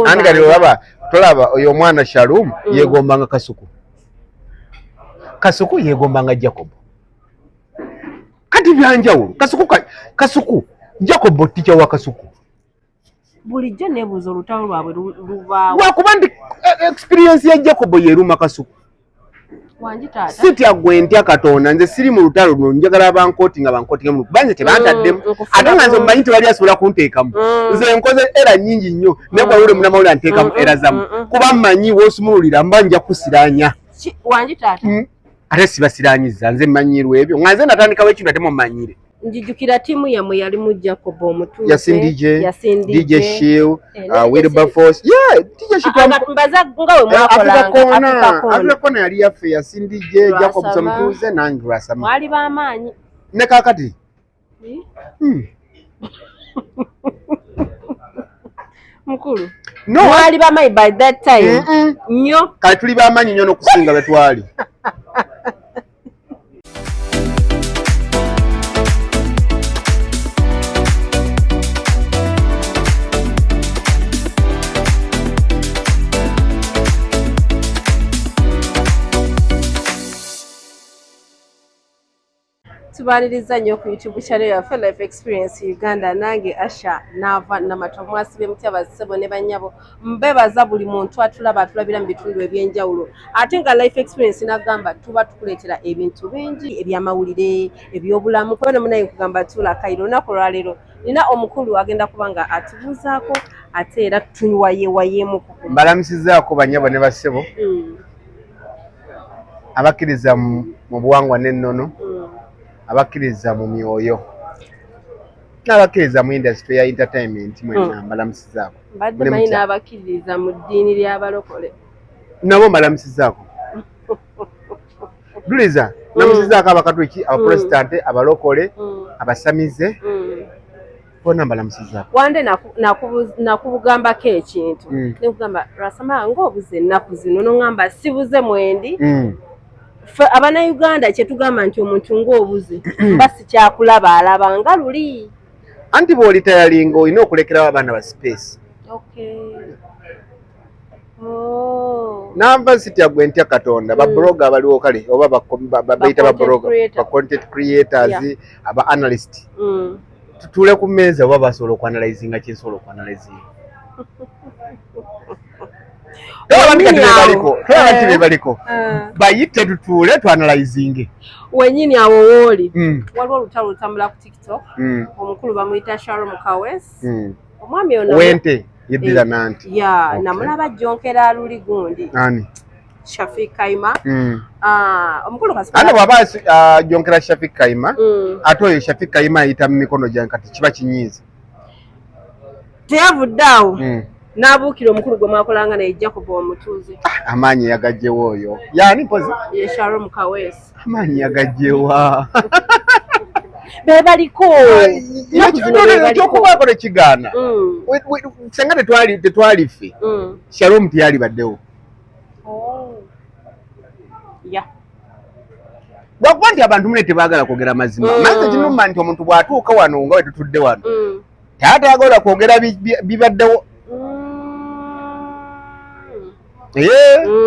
Anti kati olaba tolaba oyo omwana Shalom yegombanga Kasuku, Kasuku yegombanga Jacob. Kati byanjawulo. Kasuku Kasuku Jacob teacher wa Kasuku. Bulijjo nebuuza olutalo lwabwe lubaawo. Lwakuba nti experience ya Jacob yeruma Kasuku. Wangi taata. Sitya gwe ntya Katonda, nze siri mu lutalo luno, njagala bankooti nga bankooti nga kuba nze tebantaddemu. Ate nga nze mmanyi tewali asobola kunteekamu. Nze nkoze era nnyingi nnyo, naye gwalule munnamawulire anteekamu era zamu. Kuba mmanyi w'osumululira mba nja kusiraanya. Wangi taata. Ate sibasiraanyizza, nze mmanyirwa ebyo. Nga nze natandikawo ekintu ate mumanyire. Njijukira ttiimu yammwe yalimu Jacob Omutuuze, Yasin DJ, Yasin DJ Shill, Wilberforce. Yeah, DJ Shill. Mbaza nga we mwakolanga Africa Corner. Africa Corner yali yaffe, Yasin DJ, Jacob Omutuuze nange Lwasama. Mwali b'amaanyi. Ne kaakati. Mukulu. No, mwali b'amaanyi by that time. Nnyo. Kale tuli b'amaanyi nnyo n'okusinga bwe twali. Tubaliriza nnyo ku YouTube channel yaffe Life Experience Uganda, nange Asha Naava Namato. Mwasibye mutya bassebo ne bannyabo, mbebaza buli muntu atulaba atulabira mu bitundu eby'enjawulo. Ate nga Life Experience nagamba tuba tukuleetera ebintu bingi ebyamawulire, ebyobulamu. Kubano munaye nkugamba tuula Kairo. Olunaku olwaleero nina omukulu agenda kuba nga atubuuzaako ate era tuwayewayeemuko. Mbalamusizaako bannyabo ne bassebo. Abakkiriza mu buwangwa n'ennono, abakkiriza mu myoyo, n'abakkiriza mu industry ya entertainment mwenna mbalamusizaako. Mbadde manyi n'abakkiririza mu ddiini ly'abalokole. Nabo mbalamusizaako. Duliza, namusizaako abakatuliki, abaprotestante, abalokole, abasamize. Bonna mbalamusizaako. Wande nakubugambako ekintu. Nekugamba Lwasama ng'obuze ennaku zino, n'ongamba sibuze mwendi. Ffe Abannayuganda kye tugamba nti omuntu ng'obuze mba sikyakulaba alaba nga luli. Anti bw'olitayalinga olina okulekerawo abaana ba space. Oh. Nanva sitya gwe ntya Katonda, ba blogger abaliwo kale oba bayita ba blogger, ba content creators, aba analyst. Tutuule ku mmeeza oba basobola okuanalyzinga kye nsobola okuanalyzinga. Tolaba nti be baliko. Bayite tutuule tuanalyzinge. Wennyini awo wooli. Waliwo olutalo olutambula ku TikTok. Omukulu bamuyita Sharon Kawes. Omwami ono wente yeddira nanti. Ya, namulaba jjonkera luli gundi. Ani? Shafiq Kaima. Omukulu Kasita. Ate bw'aba ajjonkera Shafiq Kaima, ate oyo Shafiq Kaima ayita mu mikono gyange kati kiba kinyiiza. Teyavudde awo. N'abuukira omukulu gwe mwakolanga naye Jacob Omutuuze. Amaanyi yagajjewa oyo. Yaani mpozi? Ye Sharon Kawes. Amaanyi yagajjewa. Be baliko. Ekyokubaako tekigaana. Senga tetwali ffe. Shalom teyalibaddewo. Lwakuba nti abantu mune tebaagala kwogera mazima. Mazzi kinuma nti omuntu bw'atuuka wano nga we tutudde wano. Taata ayagala kwogera bibaddewo.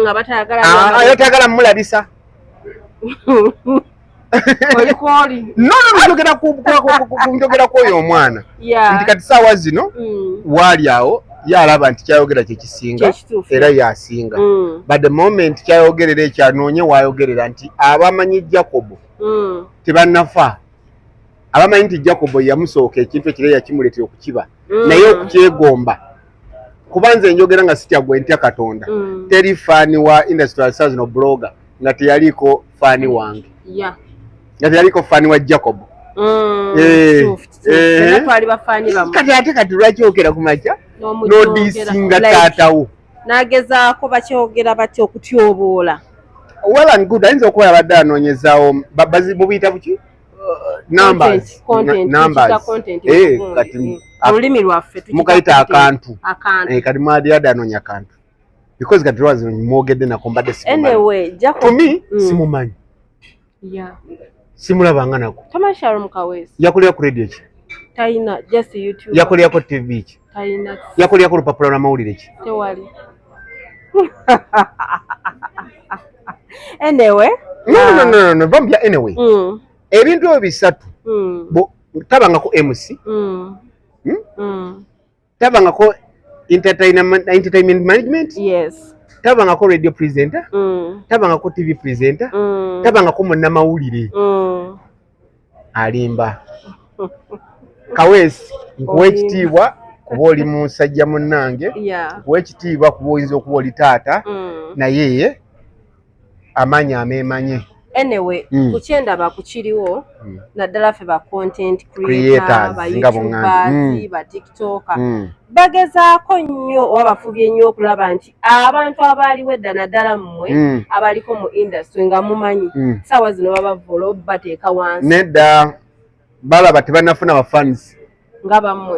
Abatayagala mmulabisa. No, njogera ku oyo omwana. Nti kati saawa zino waali awo ye alaba nti kyayogera kye kisinga era yasinga. But the moment kyayogerera ekyo anoonye waayogerera nti abamanyi Jacob tebannafa. Abamanyi nti Jacob yamusooka ekintu ekiro yakimuleetera okukiba naye okukyegomba. Kuba nze njogera nga sitya gwe ntya Katonda. Teri faani wa industry saa zino blogger nga teyaliko faani wange. Nga teyaliko faani wa Jacob. Kati ate kati lwaki okera ku makya n'odisinga taatawo? N'agezaako bakyogera batya okutyoboola. Well and good, ayinza okuba yabadde anoonyezaawo mubiyita buki? Numbers. Numbers. Kati olulimi lwaffe mukayita akantu. Kati mwadi anoonya akantu. Because kati lwazi mwogedde nako mbadde simumanyi. Anyway, Jacob. To me, simumanyi. Simulabanga nako. Tamanyi Sharon Kawesi. Yakolera ku radio ki? Talina, just YouTube. Yakolerako TV ki? Talina. Yakolerako olupapula lw'amawulire ki? Tewali. Anyway. No, no, no, no, no, va mu bya anyway. Ebintu ebyo bisatu. Tabangako MC. Hmm? Tabangako entertainment management. Yes. Tabangako radio presenter. Tabangako TV presenter. Tabangako munnamawulire. Alimba. Kaweesi, nkuwa Olimba. ekitiibwa kuba oli musajja munnange. Nkuwa ekitiibwa kuba oyinza okuba oli taata. Naye ye amaanyi ameemanye. Anyway, ku kyendaba ku kiriwo, naddala ffe ba content creator, Creators, ba nga bw'oŋŋambye. YouTubers, ba TikToker, bagezaako nnyo oba bafubye nnyo okulaba nti abantu abaaliwo edda, naddala mmwe abaliko mu industry nga mumanyi, saawa zino babavoola oba bateeka wansi. Nedda, balaba tebannafuna ba fans. Nga bammwe.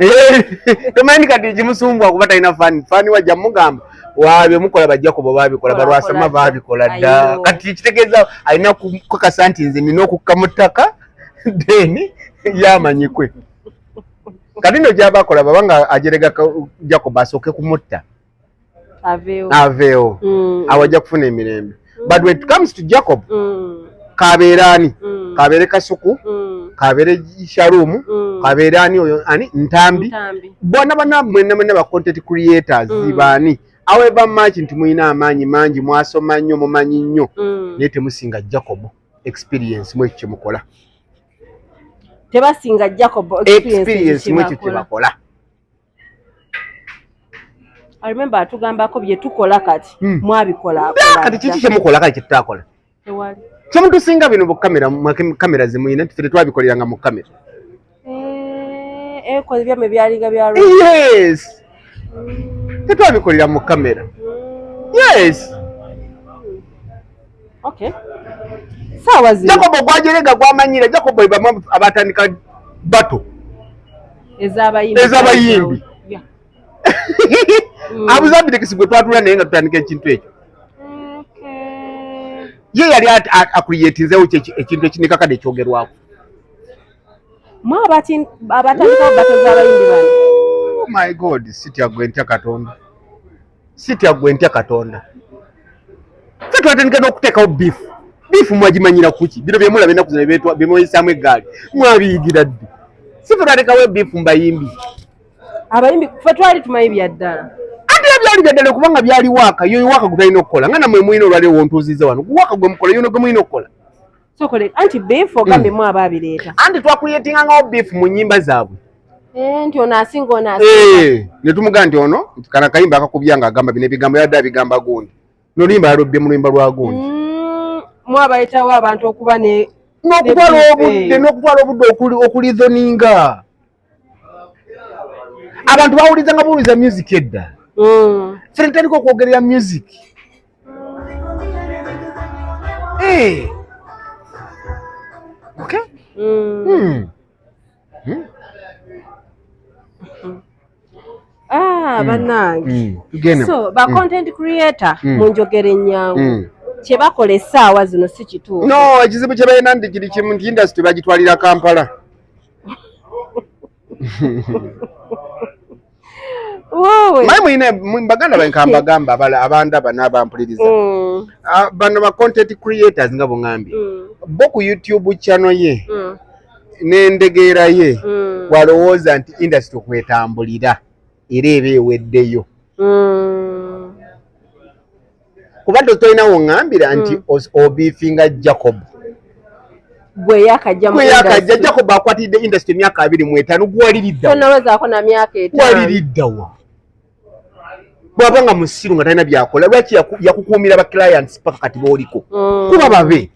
Tomanyi kati kimusumbwa kuba talina fan. Fan wajja mugamba wabye mukola, bajja kuba babikola. Kola, balwasama kola dda. babikola dda. Ayo. Kati kitegeeza alina kukakasa nti nze nina okukka mu ttaka, then yamanyikwe. Kati nno gyaba akola baba nga ajerega Jacob asooke kumutta. Aveewo. Aveewo. Awo ajja kufuna emirembe. But when it comes to Jacob, kabeere ani, kabeere Kasuku, kabeere Sharumu, kabeere ani oyo ani Ntambi, Ntambi. Bonna bonna mwenna mwenna ba content creators, baani, however much nti mulina amaanyi mangi, mwasoma nnyo, mumanyi nnyo, naye temusinga Jacob experience mu ekyo kyemukola. Tebasinga Jacob experience mu ekyo kyebakola. I remember atugambako bye tukola kati mwabikola. Kati kiki kyemukola kale kyetutakola? Tewali. Kyemutusinga bino bukamera, kamera zemuyina, ffe tetwabikoleranga mu kamera. Eh, ekoze byammwe byalinga bya Yes, tetwabikolera mu kamera. Yes. Okay, saawa zino Jacob gwajerega gwamanyira. Jacob bamu abatandika battle ez'abayimbi. Ez'abayimbi. Abuzabidekisi gwe twatula naye nga tutandika ekintu ekyo. Ye yali acreatinzewo ekintu ekinikakadde ekyogerwako. Mwe abatandikawo battle z'abayimbi bano. Oh my God, sitya gwe ntya Katonda, sitya gwe ntya Katonda. Ffe twatandika n'okuteekawo beef. Beef mwagimanyira kuki? Bino byemulaba ennaku zino byemweyisaamu eggaali mwabiyigira ddi? Si ffe twatekawo beef mu bayimbi. Abayimbi ffe twali tumanyi bya ddala. Ate era byali byaddala kubanga byali waaka yoyo waaka gwe talina okukola nga nammwe mulina olwaleero wontuuziza wano waaka gwe mukola yono gwe mulina okukola. Sokole anti beef ogambye mu abaabireeta. Anti twacreatingangawo beef mu nnyimba zaabwe. Eh, nti ono asinga ono asinga. Eh, ne tumugamba nti ono nti kana kayimba akakubya nga agamba bino ebigambo yadde abigamba gundi n'oluyimba yalubye mu luyimba lwa gundi. Mu abayitawo abantu okuba ne n'okutwala ne beef obudde eyo. N'okutwala obudde okureasoninga. Abantu bawuliza nga buwuliza music edda. Ffe tutandika okwogerera music. Eh. Okay? Ah, bannange. Tugende. So ba content creator, mu njogera ennyangu, kye bakola essaawa zino si kituufu. No, ekizibu kye balina nti kiri kimu nti industry bagitwalira Kampala. Woowe. Maye mulina baganda bange kambagamba abandaba n'abampuliriza. Ah, bano ba content creators nga bw'ŋŋambye, bo ku YouTube channel ye n'endegeera ye walowooza nti industry kwetambulira era eba eweddeyo. Kuba tolina woŋŋambira nti obeefinga Jacob Gwe yakajja mu gwe yakajja. industry. Jacob akwatidde industry emyaka 25, gwaliriddawa? Tonalowoozaako na myaka 5. Waliriddawa bw'aba nga musiru nga talina byakola? Lwaki yakukuumira ba clients paka kati booliko? Kuba babe.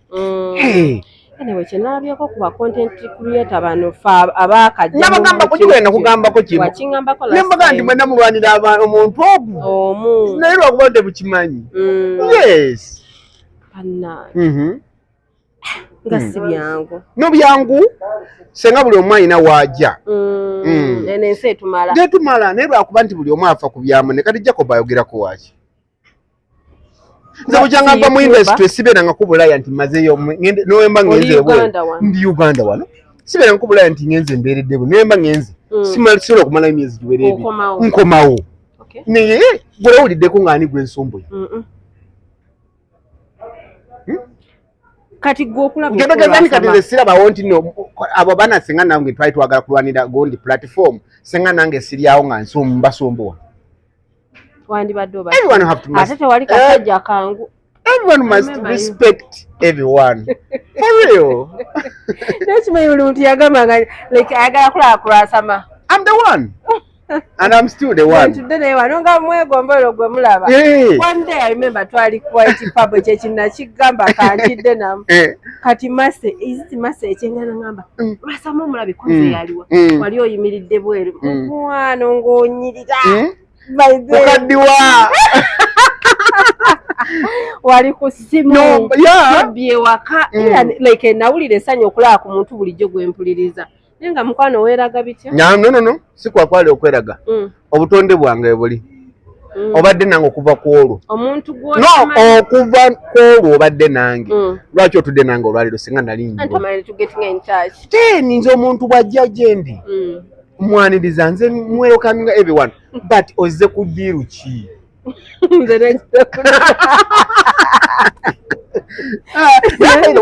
Hey. Anyway, kye nalabyeko ku ba content creator bano fe abaakajja Nabagamba kugigula nakugambako kimu. Wakiŋŋambako Ne last mbaga nti time. mwenna mulwanira omuntu ogu Omu. naye lwakuba tebukimanyi. Yes. Bannange, nga si byangu. No, byangu senga buli omu alina waajja. Eno ensi etumala. Tetumala, naye lwakuba nti buli omu afa ku byamunne. Kati Jacob ayogerako waaki? Nze bukyanga nva mu YouTuber. industry sibeeranga ku Bulaya nti mazeeyo nowemba Oli ngenze ebweru. Uganda wano. Ndi Uganda wano, sibeeranga ku Bulaya nti ngenze mbeeredde bu nowemba ngenze. Sisobola okumalayo emyezi giwera ebiri, nkomawo. Naye gwewuliddeko nga ani gwensumbuye? Kati gwe okulaba ngetegezani kati nze sirabawo nti no abo baana singa nange twali twagala kulwanira gondi platform, singa nange siryawo nga mbasumbuwa. Wandibadde oba ate tewali kasajja kangu. Everyone must respect everyone. For real. Nekimanyi buli muntu yagamba nga like ayagala kulaba kulwasama. I'm the one. And I'm still the one. Ntudde naye wano nga mwegomba olwo gwe mulaba. One day I remember twali ku White Pub, ekyo kinakigamba kankidde namu. Kati Mase, is it Mase ekyengana ngamba, Lwasama omulabi ko nze yaliwa. Wali oyimiridde bweru. Mukwano ng'onyirira. Okaddiwa. Wali ku ssimu yabye waka, like nawulira essanyu okulaba ku muntu bulijjo gwe mpuliriza, naye nga mukwano weeraga bitya? No, si kwakwali okweraga. Obutonde bwange buli obadde nange okuva ku olwo. Omuntu no, okuva ku olwo obadde nange. Lwaki otudde nange olwaleero singa nali nze omuntu bw'ajja gye ndi mwaniriza, nze mwelcominga everyone, but ozze ku deal ki?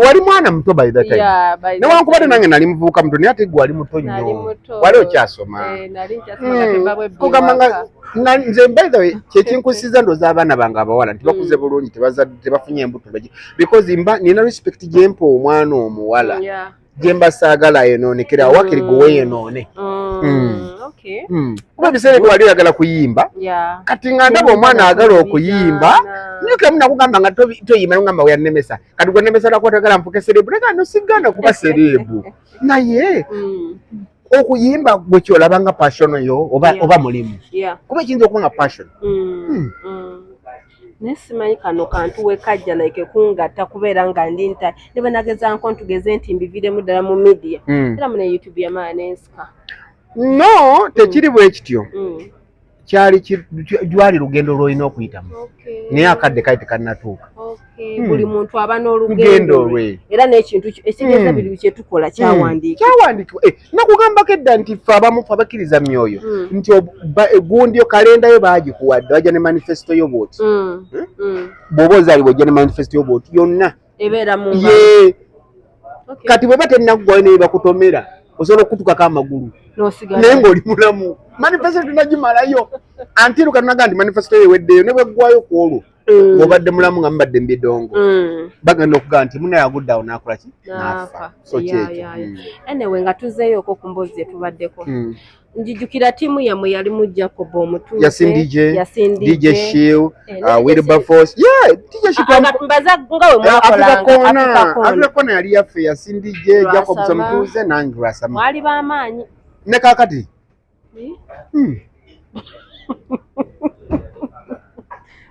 Wali mwana muto by that time, newankubadde nange nali muvubuka muto, naye ate gwe wali muto nnyo, wali okyasoma. Kugamba nga nze, by the way, kyekinkusiza ndowooza abaana bange abawala nti bakuze bulungi, tebafunye embuto, because mba nina respect gyempa omwana omuwala gyemba saagala ayonoonekera, wakiri gwe weeyonoone. Kuba ebiseera ebyo wali oyagala kuyimba, kati nga ndaba omwana agala okuyimba, nyukemu nakugamba nga toyimba, nogamba weyanemesa. Kati gwe nemesa lwakuba toyagala nfuke celeb. Leka no, siganda kuba celeb, naye okuyimba gwe kyolaba nga passion yo oba mulimu, kuba ekiyinza okuba nga passion. Naye simanyi kano kantu wekajja like kungatta kubeera nga ndi nta ne bwe nagezaako ntugeze nti mbiviremu ddala mu media, era mune YouTube yamala n'ensika. No, tekiri bwe kityo. Kyali jwali lugendo lw'olina okuyitamu, naye akadde kali tekannatuuka. Buli muntu aba n'olugendo lwe, era n'ekintu ekitegeeza biri kyetukola kyawandiikibwa. Kyawandiikibwa. Nakugambako edda nti ffe abamu ffe abakkiriza myoyo nti gundi yo kalenda yo baagikuwadde, wajja ne manifesto yo bwoti. Bw'oba ozaalibwa ojja ne manifesto yo bwoti yonna. Ebeera mu ye. Kati bweba tennaggwayo naye bakutomera, osobola okukutukako amagulu naye ng'oli mulamu, manifesto tunagimalayo until katunaga nti manifesto yo eweddeyo. Ne bweggwayo ku olwo ng'obadde mulamu nga mubadde mbidongo, bagenda okugaa nti munaye agudde awo n'akola ki, n'afa. So kyekyo. Anyway, nga tuzeeyoko ku mboozi gye tubaddeko, njijukira ttiimu yammwe yalimu Jacob Omutuuze, Yasin DJ, DJ Shill, Wilberforce. Yeah, DJ Shill. Mbaza nga we mwakolanga. Africa Corner yali yaffe, Yasin DJ, Jacob Omutuuze nange Lwasama. Mwali b'amaanyi. Ne kaakati.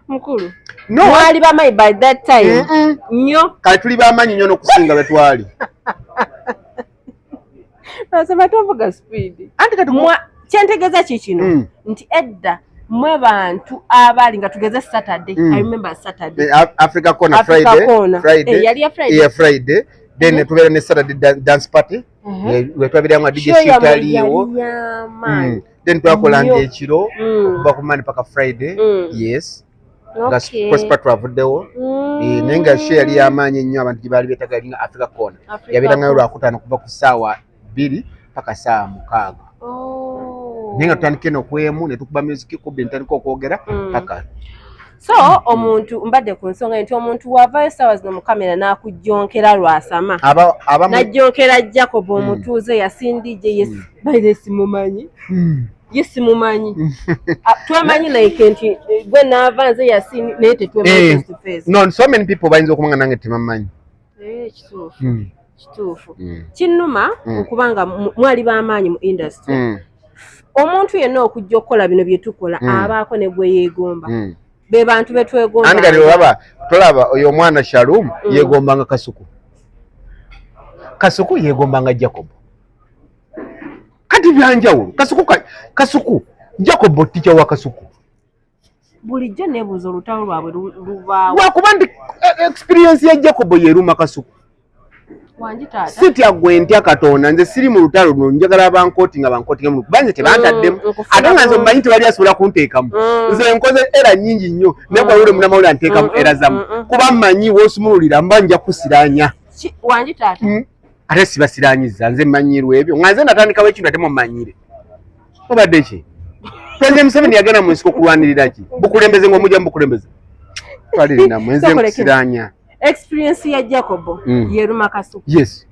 Mukulu. No, mwali b'amaanyi by that time. Nnyo. Kale tuli b'amaanyi nnyo n'okusinga bwe twali. Lwasama, tovuga speed. Anti kati kyentegeeza ki kino nti edda mwe bantu abaali nga tugeze Saturday, I remember Saturday. Africa Corner. Friday. Friday. Yali ya Friday. Yeah, Friday. Then tubeera ne Saturday dance party wetwabeera nga DJ taliiwo. Then twakolanga ekiro okuva ku Monday paka Friday. Yes, nga Prosper twavuddewo, naye nga show yali y'amaanyi ennyo, abantu gye baali beetaga nga Africa Corner yabeerangayo Lwakutaano kuva ku ssaawa 2 paka ssaawa 6, naye nga tutandika eno kwemu ne tukuba music kubbi, netutandika okwogera paka So omuntu mbadde ku nsonga nti omuntu wavayo essaawa zino mu kamera n'akujjonkera Lwasama, n'ajjonkera Jacob Omutuuze, Yasin DJ, yes, by the simumanyi, ye simumanyi. Twemanyi like nti gwe naava nze Yasin, naye tetwemanyi face to face. No, so many people bayinza okuba nga nange tebamanyi. Kituufu, kituufu. Kinnuma okubanga mwali b'amaanyi mu industry. Omuntu yenna okujja okukola bino bye tukola abaako ne gwe yeegomba, be bantu betwegomba. Anti kati olaba, tolaba oyo omwana Shalom yeegombanga Kasuku, Kasuku yeegombanga Jacob. Kati byanjawulo. Kasuku, Kasuku, Jacob teacher wa Kasuku. Bulijjo neebuuza olutalo lwabwe lubaawo. Lwakuba ndi experience ya Jacob yeruma Kasuku. Sitya gwe, ntya Katonda. Nze siri mu lutalo luno, njagala bankooti nga bankooti nga kuba nze tebantaddemu. Ate nga nze mmanyi tebali asobola kunteekamu. Nze nkoze era nnyingi nnyo, naye gwalule munamawulire anteekamu era zamu, kuba mmanyi woosumululira mba nja kusiranya. Ate sibasiranyiza, nze mmanyirwa ebyo, nga nze natandikawo ekintu ate mumanyire. Obadde ki? President Museveni yagenda mu nsiko kulwanirira ki? Bukulembeze, ng'omujja mu bukulembeze twalirinamu, nze nkusiranya. Experience ya Jacobo yeruma Kasuku. Yes,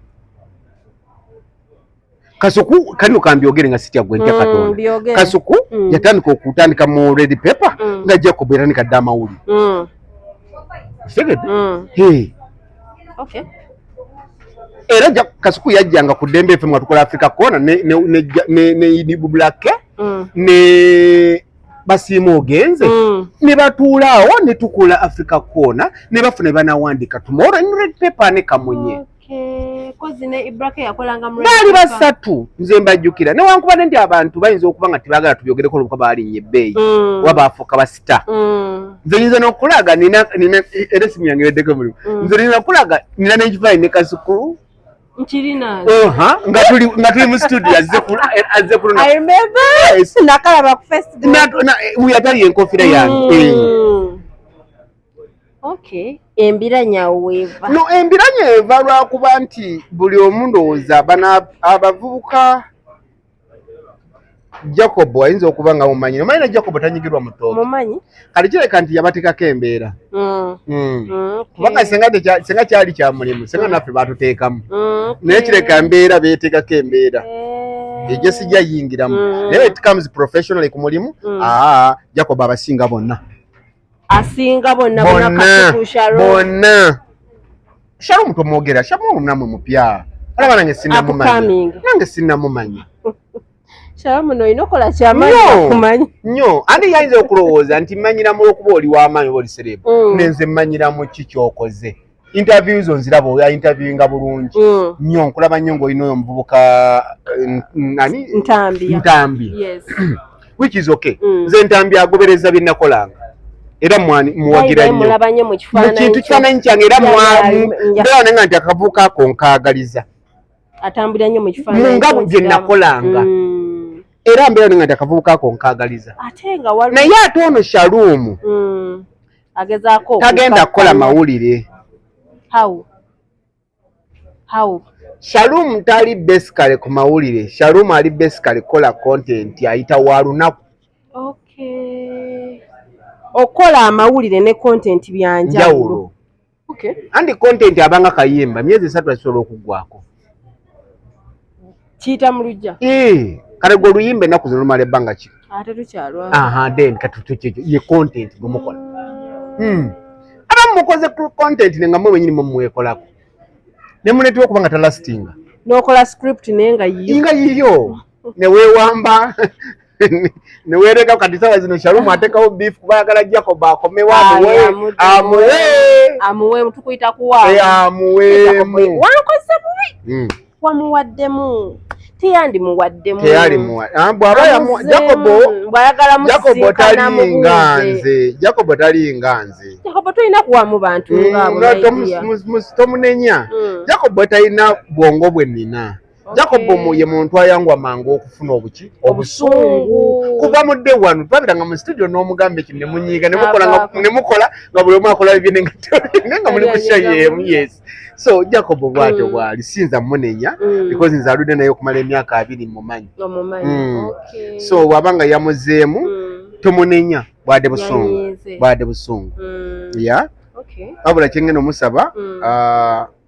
Kasuku kano kambyogere nga sitya gwe, ntya Katonda. Kasuku yatandika okutandika mu Red Pepper nga Jacob yatandika dda amawulire. Kitegedde? Okay. Era Kasuku yajjanga ku Ddembe FM nga tukola Africa Corner ne Black ne Basiima Ogenze ne batuula awo ne tukola Africa Corner ne bafuna banawandika tomorrow in Red Pepper ne Kamunye. Okay. Kozi ne Ibrake yakolanga mu Baali basatu, nze mbajjukira, newankubadde nti abantu bayinza okuba nga tebaagala tubyogereko olwokuba baalinnye ebbeeyi oba baafuuka basita. Nze nyinza n'okulaga nina era esimu yange ebeddeko mulimu. Nze nina okulaga nina n'ekifaananyi ne Kasuku. Nkirina. Oha, nga tuli mu studio, azze ku I remember. Yes. Nakalaba ku Facebook. Yatali enkofiira yange. Okay. Embiranya weeva. No, embiranya eva lwakuba nti buli omu ndowooza bano abavubuka, Jacob ayinza okuba nga mumanyi, omanyi na Jacob tanyigirwa mu ttooke. Mumanyi? Kati kireka nti yabateekako embeera. Kubanga senga kyali kya mulimu, senga naffe batuteekamu. Naye kireka embeera beeteekako embeera egyo sijja yingiramu. Naye it comes professionally ku mulimu. Aa, Jacob abasinga bonna. Asinga bonna bonna? Bonna. Kasuku, Sharon. Bonna. Shalom tomwogera, Shalom namwe mupya, alaba nange sinnamumanya. Upcoming. Nange sinnamumanya. Shalom no olina okola kyamaanyi No. okumanyi. Nnyo, ate yayinza okulowooza nti mmanyira mu olwokuba oli w'amaanyi oba oli celeb. Nenze mmanyira mu ki kyokoze. Interview zo nziraba, oya interviewinga bulungi nnyo, nkulaba nnyo ng'olina oyo omuvubuka nani? Ntambi. Ntambi. Yes. Which is okay. Nze Ntambi agobereza bye nakolanga era muwagira Naye nnyo. Mulaba nnyo mu Mu kifaananyi kintu kyo. kifaananyi kyange era Ya. mbeera nenga nti akavubuka ako nkaagaliza. Atambulira nnyo mu kifaananyi Mu nga kyo. bye nakolanga. Era mbeera nenga nti akavubuka ako nkaagaliza. Ate nga waliwo Naye ate ono Shalumu Agezaako tagenda kukola okukakkanya. mawulire. How? How? Shalom tali basically ku mawulire. Shalom ali basically kukola content ayita wa lunaku. Okay. Okola amawulire ne content bya njawulo. Njawulo. Okay. Andi content abanga kayimba, myezi 3 asobola okuggwako. Kiyita mu lujja. Eh, kale gwe oluyimba ennaku zino lumala ebbanga ki? Ate tukyalwa. Aha, then kati tukyo ye content gwe mukola. Abamu mukoze ku content ne nga mwe mwennyini mwe mwekolako. Ne muleetebwa okuba nga talastinga. N'okola script naye nga yiyo. Nga yiyo. Ne weewamba ne weereka. Kati sawa zino Shalom ateekawo beef kuba ayagala Jacob akomewo amuwe. Amuwe. Amuwe. Amuwe, tukuyita kuwa. Eh, amuweemu. Wankoze bubi. Wamuwaddemu. Teyandimuwaddemu. Teyalimuwa. Ah, bw'aba Jacobo Bw'ayagala Jacobo musisinkana talinga mubuuze. nze. Jacobo talinga nze. Jacobo tolina kuwamu bantu ngaabo. No, tomunenya. Jacobo talina bwongo bwe nnina. Jacobo ye muntu ayangwa mangu okufuna obuki, obusungu. Obusungu. Kuva mu day one twabiranga mu studio n'omugamba ekintu ne munyiiga ne mukola Avaako. ne mukola nga buli omu akola bibye naye nga muli ku show Tali y'emu. Yes, so Jacob bw'atyo bw'ali, sinza munenya because nze aludde naye okumala emyaka 20, mumanyi. Omumanyi. So bw'aba nga yamuzeemu, tomunenya, bwadde busungu. Yanyiize. Bwadde busungu. Ya. Wabula kyengenda omusaba,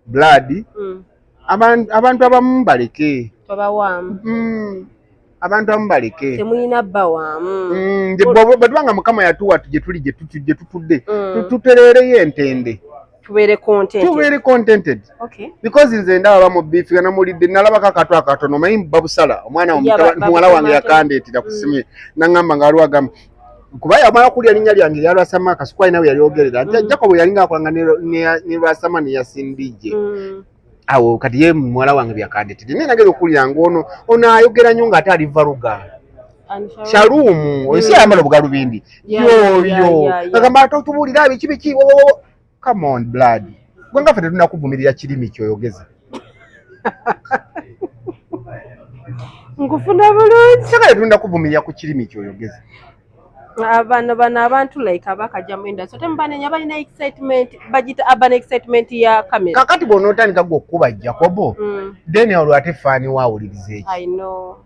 blood, abantu abamu baleke. Tobawaamu. Abantu abamu baleke. Temulina bbawaamu. Nze bwe tubanga Mukama yatuwa gye tuli, gye tutudde, tutereereyo entende. Tubeere content. Tubeere contented. Because nze ndaba bamubiifiga, namulidde, nalabako akatu akatono, omanyi babusala omwana Ya, muwala wange babutomate. Yakandeetera ku simu ye naŋŋamba nga waliwo agamba kuba yamala kulya linnya lyange erya Lwasama, Kasuku alina we yalyogerera nti Jacob yalinga akolanga ne Lwasama ne Yasindije. Awo kati ye muwala wange byakandeetedde, naye nageza okuwulira nga ono ayogera nnyo ng'ate ali valuga. And Sharon? Shalumu oyo si ayambala obugalubindi? Yoyo. Agamba ate otubuulira biki biki, wo, wo, wo. Come on, blood, gwe nga ffe tetunakuvumirira kirimi kyoyogeza. Nkufuna bulungi. Sagala tunda kuvumirira ku kirimi kyoyogeza. Bano abantu like abakajja mu industry temubanenya, balina excitement, bagita urban excitement ya kamera. Kakati bw'onootandika gwe okkuba Jacobo, then olwo ate fan waawuliriza eki? I know.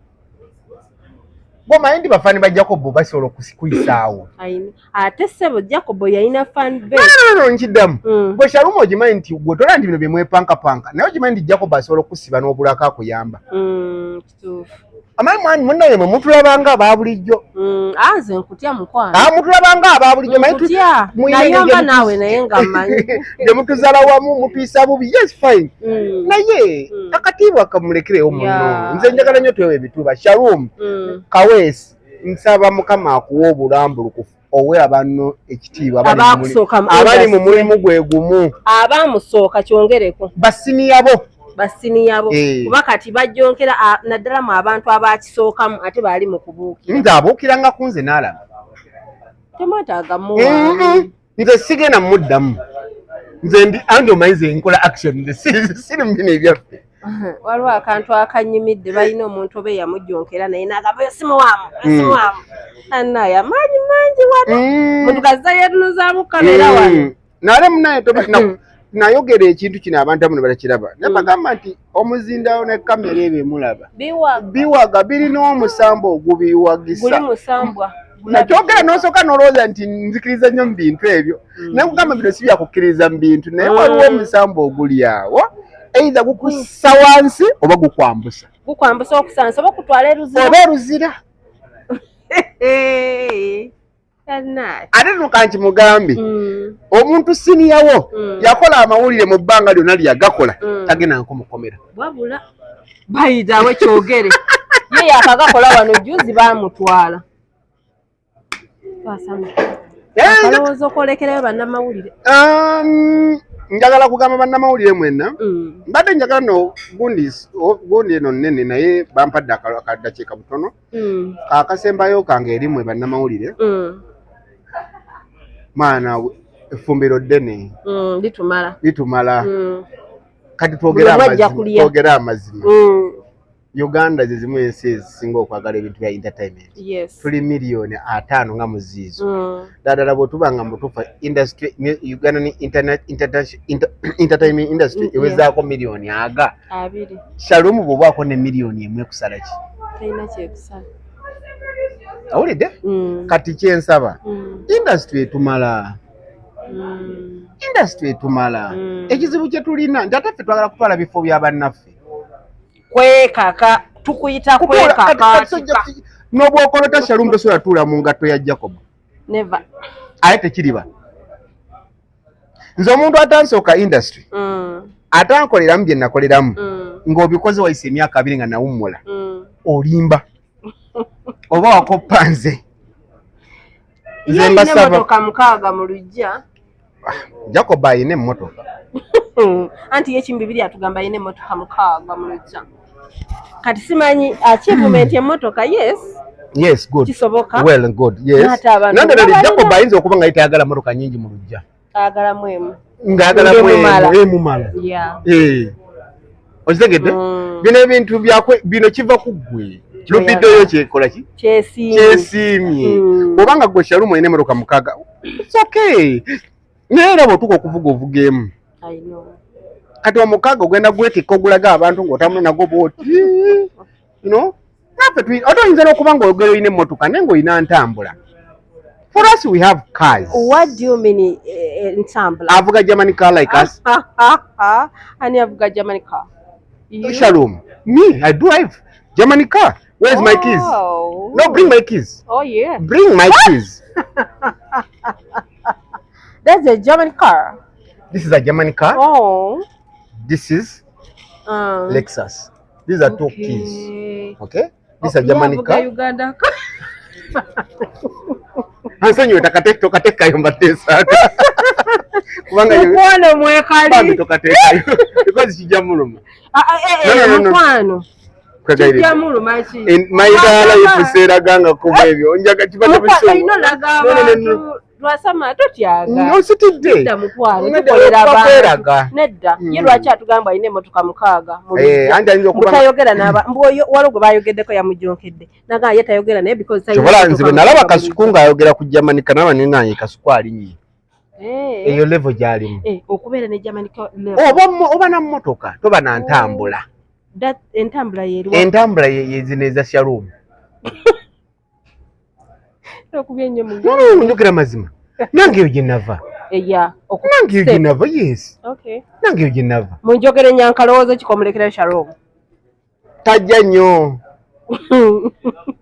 Bwomanyi nti bafaani ba Jacobo basobola okuyisaawo. I know. Ate ssebo, Jacobo yalina fan base. No, no, nkiddamu. Gwe Shalom, ogimanyi nti gwe tola nti bino bye mwepankapanka, naye ogimanyi nti Jacobo asobola okusiba n'obulako akuyamba. Kituufu. Amanyi mwani munnaye mwe mutulabanga aba bulijjo. Ah, nze nkutya, mukwano. Ah, mutulabanga aba bulijjo, manyi Nkutya. muyina engeri Nayomba naawe, naye nga mmanyi. gye mutuzaala wamu, mutuyisa bubi, yes, fine, naye akatiibwa kamulekerewo muno. Nze njagala nnyo twewa ebituuba. Shalom Kaweesi, nsaba Mukama akuwa obulambulukufu, owe abanno ekitiibwa abali mu Abaakusooka mu abali mu industry. mulimu gwe gumu. Abaamusooka, kyongereko. Basiniya bo. Basiniya bo. Eh. Kuba kati bajjonkera naddala mu abantu abakisookamu, ate baali mu kubuukira. Nze abuukiranga ku nze n'alaba. Temwetaaga muwaani. Nze sigenda muddamu. Nze ndi andi, omanyi nze nkola action, nze siri mu bino ebyaffe. Waliwo akantu akanyumidde, balina omuntu oba eyamujjonkera naye nagamba, "Oyo simuwaamu, oyo simuwaamu." Annaye amaanyi mangi wano. Muntu kazza yetunuzaamu kamera wano. Nale munaye nayogera ekintu kino, abantu abamu ne batakiraba, naye bagamba nti omuzindawo ne kamera ebyo emulaba biwaga. Biwaga, birina omusambo ogubiwagisa. Guli musambwa. Nakyogera n'osooka n'olowooza nti nzikiriza nnyo mu bintu ebyo, naye kugamba bino si byakukkiriza mu bintu, naye waliwo omusambo oguli awo, either gukussa wansi oba gukwambusa. Gukwambusa okusansa oba okutwala eruzira. Oba eruzira. Annaye. Ate nuka nkimugambe, omuntu senior wo yakola amawulire mu bbanga lyonna lyeyagakola, tagenda nkumukomera. Wabula bayitawe kyogere, ye yakagakola wano juzi baamutwala. Twasama. Akalowoozo okwolekerayo bannamawulire. Njagala kugamba bannamawulire mwenna, mbadde njagala no gundi gundi eno nnene, naye bampadde akadakiika butono kakasembayo kange eri mmwe bannamawulire. Maana effumbiro ddene. Litumala. Litumala. Kati twogere Buli omu ajja amazima. kulya. Twogere amazima. Uganda ze zimu ensi ezisinga okwagala ebintu bya entertainment. Tuli 50 million nga muziizo. Ddala bwe tuba nga mutuufu, industry Uganda ni internet entertainment industry ewezaako miliyoni aga 20. Shalumu, bw'obaako ne 1 million ekusala ki? Talina kyekusala. Awulidde? Kati kyensaba, industry etumala. Industry etumala. Ekizibu kye tulina nti ate ffe twagala kutwala bifo bya bannaffe. Kwekaka, tukuyita kwekaka. N'obwokolota, Shalumu, tosobola tuula mu ngatto ya Jacob. Never. Aye tekiriba. Nze omuntu atansooka industry, atankoleramu bye nakoleramu, ng'obikoze wayise emyaka 20 nga nawummula, olimba oba wakoppa nze. Nze Ye alina mbasaba. emmotoka 6 mu luggya. Jacob ayina emmotoka. Anti ye kimbibiri atugamba alina emmotoka 6 mu luggya. Kati simanyi achievement emmotoka, yes. Yes, good. Kisoboka. Well and good, yes. N'ate abantu Nandala babalina. Jacob ayinza okuba nga ye tayagala mmotoka nyingi mu luggya. Ayagalamu emu. Ng'ayagala Ng'emumala. emumala. Eh. Okitegedde? Bino ebintu byakwe, bino kiva ku ggwe lubiddeyo kyekola ki. Kyesiimye. Kyesiimye. Bw'obanga gwe Shalumu olina emmotoka 6, it's okay, naye era bw'otuuka okuvuga, ovuga emu. I know. Kati omukaaga ogenda gwetikka ogulaga abantu ng'otambula nagwo bwoti, no naffe ate oyinza n'okuba ng'ogera olina emmotoka naye ng'olina ntambula. For us, we have cars. What do you mean, ntambula? Avuga German car like us. Ani avuga German car? You? Shalom, me, I drive German car. Where's my keys? Oh. No, bring my keys. Oh yeah. Bring my keys. That's a German car. This is a German car. Oh. This is Lexus. These are two keys. Okay, this is a Oh, German ye avuga car. Uganda car. Ansonyiwe, tokateekayo, mbadde nsaaga kubanga Mukwano bambi mwekali. tokateekayo because kijja muluma. Ah, ah, eh, No, no, no, no. Mukwano. Kwegayiridde. Kijja muluma ki? In my entire life seeraganga kuba ebyo njaga kiba Olina olaga No, no, no, no. abantu. Lwasama totyaga. Ositidde. Nedda mukwano, Nedda, tukolera okuba abantu. kweraga. Nedda, ye lwaki atugamba alina emmotoka 6 mu Eh, luggya? anti ayinza okuba nga- Mutayogera n'aba mbu oyo waliwo gwe bayogeddeko yamujonkedde. Nagamba ye tayogera naye because talina Kyobola mmotoka nze bwe nalaba 6 mu Kasuku luggya. ng'ayogera ku Jamanika naba nenganye Kasuku alinnye. Eh. Eyo level gy'alimu. Eh, okubeera ne Jamanika level. Oba na mmotoka toba na ntambula. That entambula yeeriwa. Entambula ye zino eza Shalom. Okubye ennyo mu Njogera mazima. Nange eyo gye nava. Eya, Nange eyo gye nava, yes. Okay. Nange eyo gye nava. Mu njogera ennyankalowoozo ki kw'omulekera Shalom? Tajja nnyo.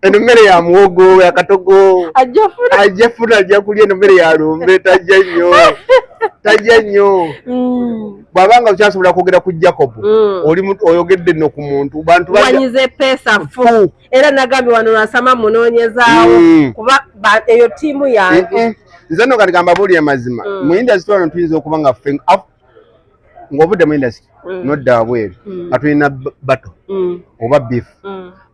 Eno mmere ya muwogo, ya katogo. Ajja funa. Ajja funa, ajja kulya eno mmere ya lumbe, tajja nnyo. Tajja nnyo. Bw'abanga okyasobola kwogera ku Jacob, oli oyogedde nno ku muntu, bantu bajja- Wanyize pesa fu. Era nagambye wano Lwasama munoonyezaawo kuba eyo ttiimu yange. Nze nno kati gamba buulire mazima. Mu industry wano tuyinza okuba nga ffe ng'ovudde mu industry n'odda wabweru nga tulina battle oba beef.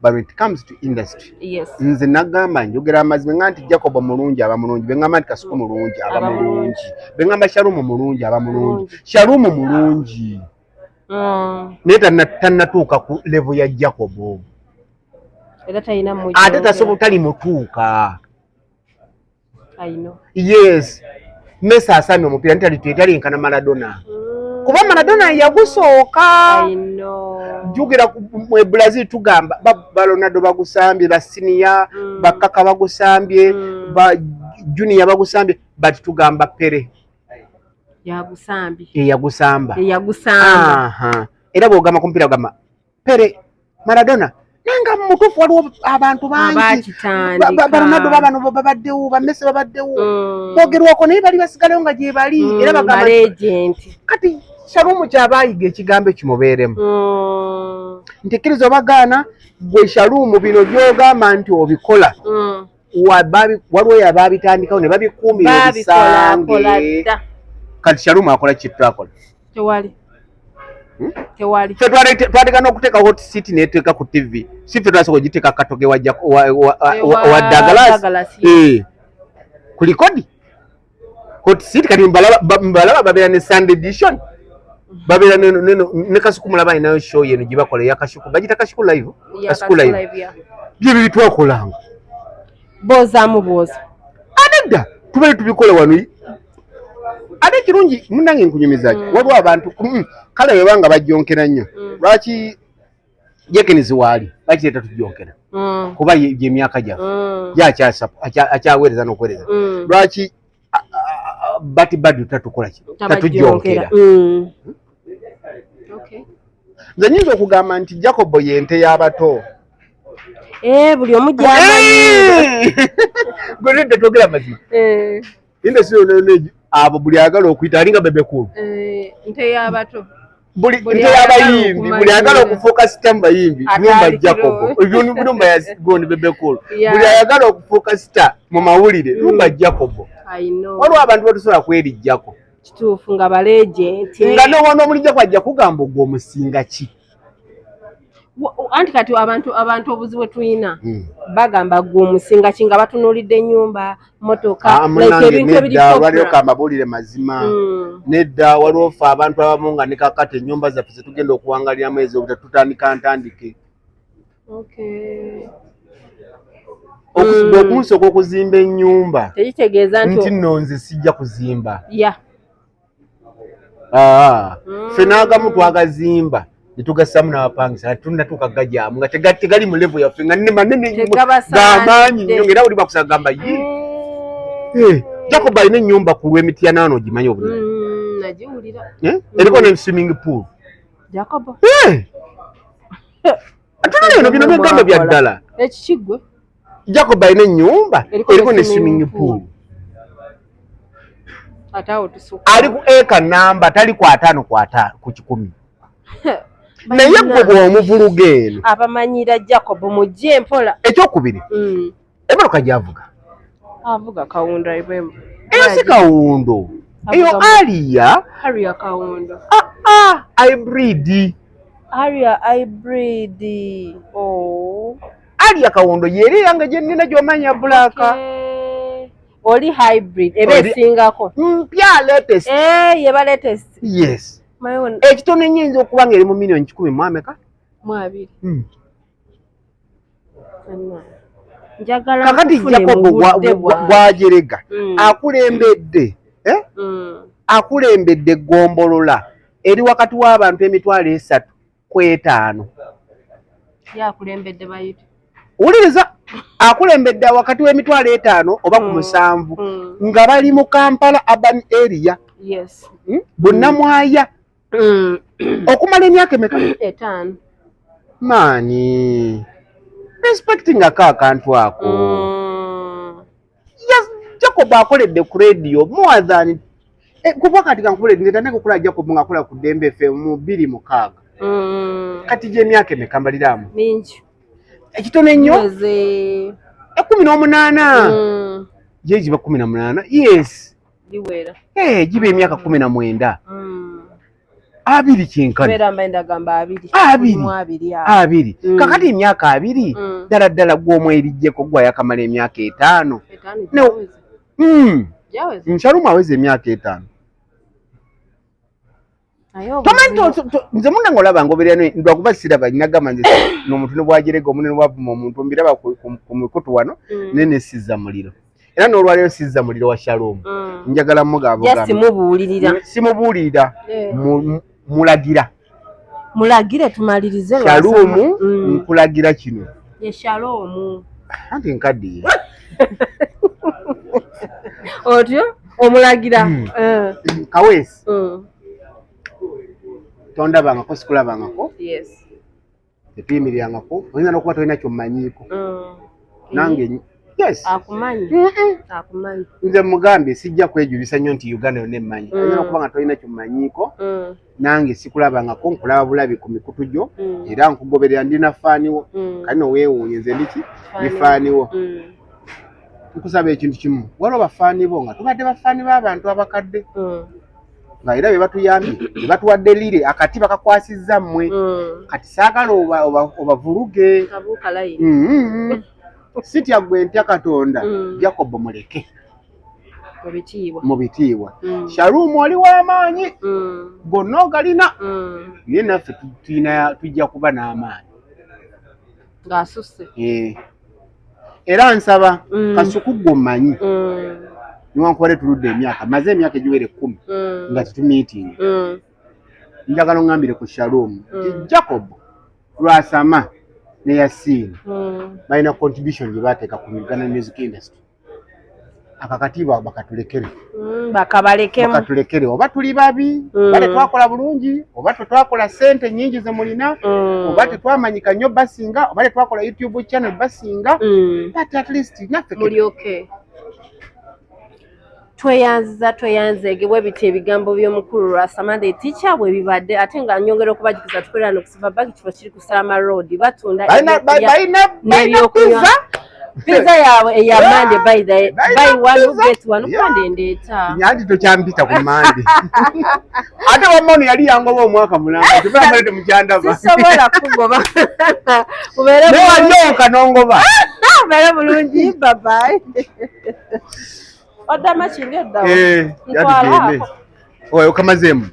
But when it comes to industry, nze nagamba njogera amazima nga nti Jacob mulungi aba mulungi, bwe ngamba nti Kasuku mulungi aba mulungi, bwe ngamba Shalumu mulungi aba mulungi. Shalumu mulungi naye tannatuuka ku level ya Jacob. Era talina mujjo. Ate tasobola talimutuuka. I know. Yes. Messi asamye omupiira nti talinkana Maradona. Kuba Maradona yagusooka. I know. Jjukira mu Brazil tugamba ba Ronaldo bagusambye, ba senior, ba Kaka bagusambye, ba junior bagusambye, but tugamba Pele. Yagusambye. Yagusamba. Yagusamba. Aha. Era bw'ogamba ku mupiira ogamba Pele, Maradona. Nanga mutuufu waliwo abantu bangi. Abaakitandika. Ba Ronaldo babano babaddewo, ba Messi babaddewo. Boogerwako naye bali basigalayo nga gye bali. Era bagamba Ba legend. Kati Shalumu ky'abayiga ekigambo ekimubeeremu. Nti kkiriza obagaana gwe Shalumu bino by'ogamba nti obikola. Waliwo yabaabitandikawo ne babikuumira ebisange. Kati Shalumu akola ki twakola? Tewali. Tewali. Ffe twateka n'okuteeka hot seat n'eteeka ku TV. Si ffe twasooka ogiteeka katoge wa Douglas. Ku likodi. Hot seat kati mbalaba babeera ne Sunday edition. Babeera ne Kasuku mulaba alinayo show yeno gye bakola eya Kashuku. Bagiyita Kashuku live? Kashuku live. Bye bye twakolanga. Boozaamu booza. Nedda tubeere tubikola wano. Ate ekirungi munnange nkunyumiza ki? Waliwo abantu kale bwe banga bajjonkera nnyo. Lwaki Jenkins waali lwaki tatujjonkera? Kuba ye myaka gyaffe. Ye akyaweereza n'okuweereza. Lwaki Bati Badu tatukola ki? Tatujjonkera. Nze nnyinza okugamba nti Jacob ye nte y'abato. Buli omu gy'amanyi. Gwe nedda twogera amazima. Industry yonna yonna abo buli ayagala okuyita alinga Bebe Cool. Nte y'abato. Buli nte y'abayimbi, buli ayagala okufuuka star mu bayimbi, lumba Jacob. Lumba gondi Bebe Cool. Buli ayagala okufuuka star mu mawulire, lumba Jacob. Waliwo abantu batusobola kwerijjako. Kituufu nga ba legend. Nga n'owana omulijjako ajja kugamba ogwo omusinga ki? Anti kati abantu obuzibu bwe tulina bagamba gwe omusinga ki nga batunuulidde ennyumba, mmotoka, like ebintu ebiri Nedda, waliwo kambabuulire mazima. Nedda, waliwo ffe abantu abamu nga ne kakati ennyumba zaffe ze tugenda okuwangaliramu ezo tutandika ntandike. Okunsooka okuzimba ennyumba tekitegeeza nti nno nze sijja kuzimba. Ffe n'agamu twagazimba ne tugassamu n'abapangisa tunnatuuka gajaamu nga tegali mu level yaffe nga manene g'amaanyi nnyo ng'era buli bakusaba gamba ye. Jacob alina ennyumba ku lw'Emityana wano ogimanyi obulungi. Nagiwulira. Eriko ne swimming pool. Jacob. Ate eno bino byogamba bya ddala. Ekikigwe. Jacob alina ennyumba eriko ne swimming pool. Ate awo tusukka. Ali ku eka namba tali ku 5 ku 5 ku 100. Naye gwe bw'omuvuluga eno. Abamanyira Jacob mujje mpola. Ekyokubiri. Emmotoka gy'avuga. Avuga Kawundo I remember. Eyo si Kawundo. Eyo Aria. Aria Kawundo. Hybrid. Aria hybrid. Oh. Aria Kawundo yeri yange gye nnina gy'omanya black. Oli hybrid eba esingako. Mpya latest. Eh, yeba latest. Yes. Ekitono enyinza okuba nga eri mu miliyoni 100 mu ameka? Mu abiri. Njagala kakati Jacob gwajerega akulembedde akulembedde gombolola eri wakati w'abantu 350,000. Yakulembedde bayite. Wuliriza, akulembedde wakati w'emitwalo 5 oba ku 7 nga bali mu Kampala urban area. Yes. Bonnamwaya. Okumala emyaka emeka? 5. Maani. Respecting ako akantu ako. Yes, Jacob akoledde ku radio more than kuba kati kankubule nze tandika okukola Jacob ng'akola ku Dembe FM mu 2006. Kati gy'emyaka emeka mbaliraamu? Mingi. Ekitono ennyo? 18. Gye giba 18. Yes. Giwera. Giba emyaka 19. 20 kyenkana. Beera mba ndagamba 20. 20. Kakati emyaka 20 ddala ddala gw'omwerijjeko gwayakamala emyaka 5. Nshalumu aweza emyaka 5. Tomanyi nze munange olaba ngoberera lwakuba siraba nagamba nze n'omuntu ne bw'ajerega omunene bw'avuma omuntu mbiraba ku mikutu wano naye ne sizza muliro. Era n'olwaleero sizza muliro wa Shalom. Njagala mugamba. Simubuulirira. Simubuulirira. Mulagira. Mulagire tumalirize. Shalom nkulagira kino. Ye Shalom. Anti nkaddiye. Otyo omulagira. Kaweesi. Tondabangako sikulabangako. Yes. Tetuyimirirangako. Oyinza n'okuba tolina ky'omanyiiko. Nange yes. Akumanyi. Akumanyi. Nze mugambye sijja kwejulisa nnyo nti Uganda yonna emmanyi. Oyinza n'okuba nga tolina ky'omanyiiko. Nange sikulabangako nkulaba bulabi ku mikutu gyo era nkugoberera ndina faaniwo. Kati no weewuunye nze ndiki ndi faaniwo. Nkusaba ekintu kimu. Waliwo bafaani bo nga tubadde bafaani b'abantu abakadde. Nga era be batuyambye be batuwadde lire akati bakakwasizza mmwe. Kati saagala obavuluge. Sitya gwe ntya Katonda. Jacob muleke. Mu bitiibwa. Shalom oli w'amaanyi. Gonna ogalina. Naye naffe tujja kuba n'amaanyi. Ng'asusse. Era nsaba Kasuku gwe omanyi. Newankubadde tuludde emyaka, maze emyaka egiwera 10 nga tetumiitinga. Njagala oŋŋambire ku Shalom nti Jacob Lwasama ne Yasin balina contribution gye baateeka ku Uganda music industry. Akakatiibwa bakatulekere. Bakabalekemu. Bakatulekere oba tuli babi, oba tetwakola bulungi, oba tetwakola ssente nnyingi ze mulina, oba tetwamanyika nnyo basinga, oba tetwakola YouTube channel basinga, but at least naffe muli okay. Tweyanziza tweyanzeege bwe biti ebigambo by'omukulu Lwasama the teacher bwe bibadde ate nga nyongera okubajjukiza tukolera no kusiva bag kifo kiri ku Salama Road batunda balina pizza yaabwe eya Monday by the buy one get one kupande ndeeta nyanti tokyampita ku Monday ate wamma yali yangoba omwaka mulamba tebamale temukyandaba sisobola kugoba ubeere bulungi nongoba ubeere bulungi bye bye. Odda makindi odda. Ntwala. Oyo kamazeemu.